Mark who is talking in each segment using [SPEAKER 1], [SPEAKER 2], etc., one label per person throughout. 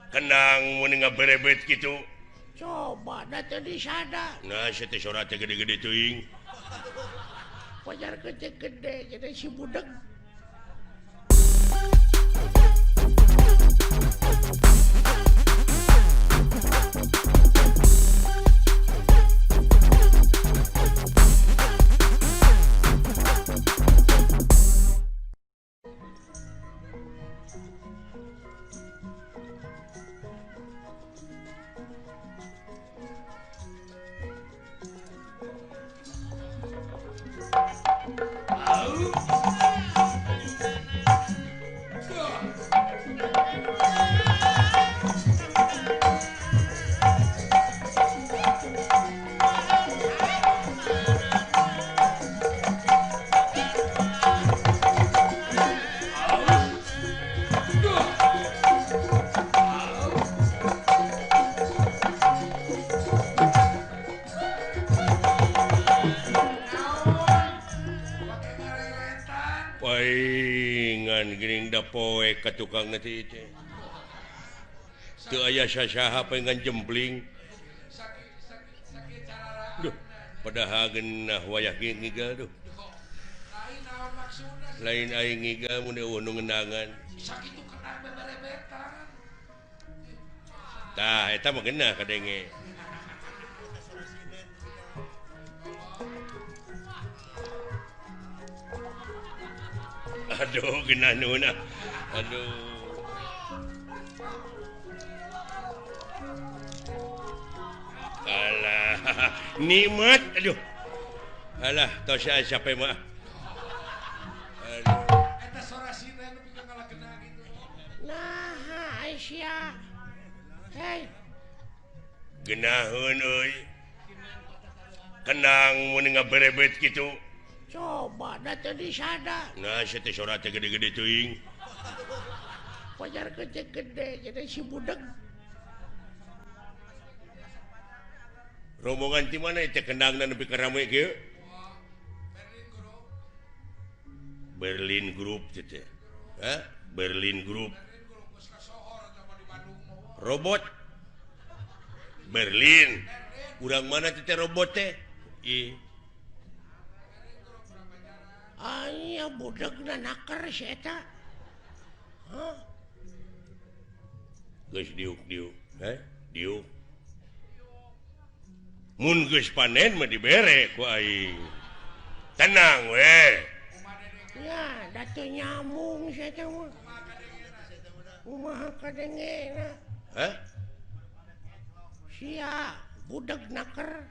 [SPEAKER 1] Kendang mun ngaberebet kitu.
[SPEAKER 2] Coba da teu disada.
[SPEAKER 1] Nah, sia teh sora teh gede-gede teuing.
[SPEAKER 2] Wajar gede-gede jadi si budeg.
[SPEAKER 1] Gering da poe ka tukang teh teh. Teu aya sasaha pengen jempling. Duh, padahal geunah wayah ngigal duh. Lain aing ngigal mun eueuh nu ngendangan.
[SPEAKER 3] Sakitu kenang beberebetan.
[SPEAKER 1] Tah eta mah geunah kadenge. Aduh geunah nuhun ah. Aduh. Alah, nikmat aduh. Alah, tos siapa mah. Aduh.
[SPEAKER 3] Eta sora siren nu pikeun ngalakeuna gitu.
[SPEAKER 2] Nah, Aisyah. Hei.
[SPEAKER 1] Geunaheun euy. Kendang mun ngaberebet kitu.
[SPEAKER 2] Coba da teu disada.
[SPEAKER 1] Nah, sia teh sora teh gede-gede teuing.
[SPEAKER 2] Wajar gede-gede jadi si budeg.
[SPEAKER 1] Rombongan ti mana teh kendangna nepi ka rame kieu? Berlin Group teh teh. Hah? Berlin Group. Robot Berlin. Urang mana teh robot teh? Ih.
[SPEAKER 2] Aya budegna naker si eta. Hah?
[SPEAKER 1] Geus diuk-diuk, heh? Diuk. Mun geus panen mah dibere ku aing. Tenang we.
[SPEAKER 2] Ya, da teu nyambung si eta mah. Kumaha kadengena?
[SPEAKER 1] Hah?
[SPEAKER 2] Sia budeg naker.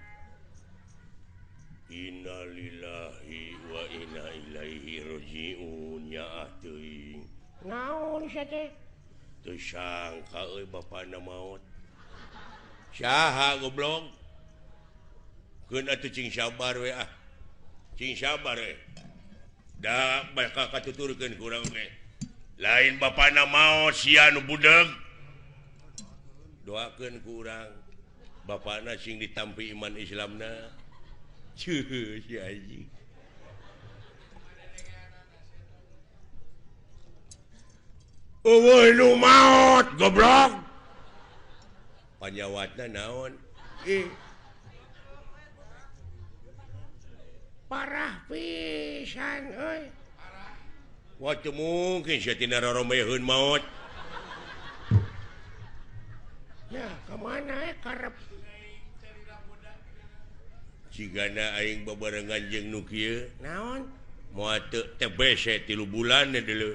[SPEAKER 1] Innalillahi wa inna ilaihi rajiun ya teuing.
[SPEAKER 2] Naon sia teh?
[SPEAKER 1] Teu sangka euy bapana maot. Saha goblok? Keun atuh cing sabar we ah. Cing sabar we. Da bakal katuturkeun ku urang ge. Lain bapana maot sia nu budeg. Doakeun ku urang bapana sing ditampi iman Islamna. Cuh, si anjing. Eueuh nu maot goblok. Panyawatna naon? Ih.
[SPEAKER 2] Parah pisan euy.
[SPEAKER 1] Wah teu mungkin sia tina roromeheun maot.
[SPEAKER 2] Ya, ka mana karep?
[SPEAKER 1] Cigana aing babarengan jeung nu kieu.
[SPEAKER 2] Naon?
[SPEAKER 1] Moal teu TBC 3 bulan deuleu.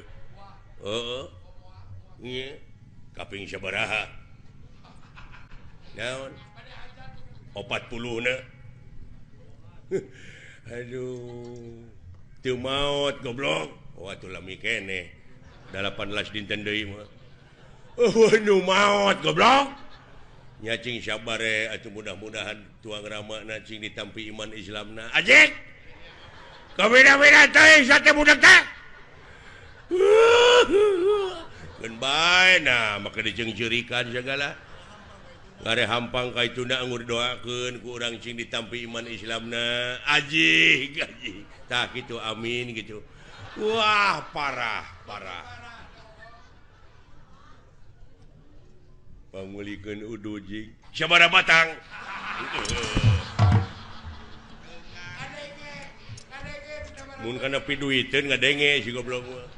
[SPEAKER 1] Heeh. Nya kaping sabaraha? Naon? 40 na. Aduh. Teu maot goblok. Oh atuh lami keneh. 18 dinten deui mah. Eueuh nu maot goblok. Nya cing sabare atuh mudah-mudahan tuang ramana cing ditampi iman Islamna. Ajik. Kabeda-beda teh sate budak teh. Keun bae nah make diceungceurikan sagala. Ngare hampang ka ituna anggur doakeun ku urang cing ditampi iman Islamna. Ajik, ajik. Tah kitu amin gitu. Wah, parah, parah. Pangmeulikeun udud jing. Sabaraha batang? Mun kana piduiteun ngadenge si goblok mah.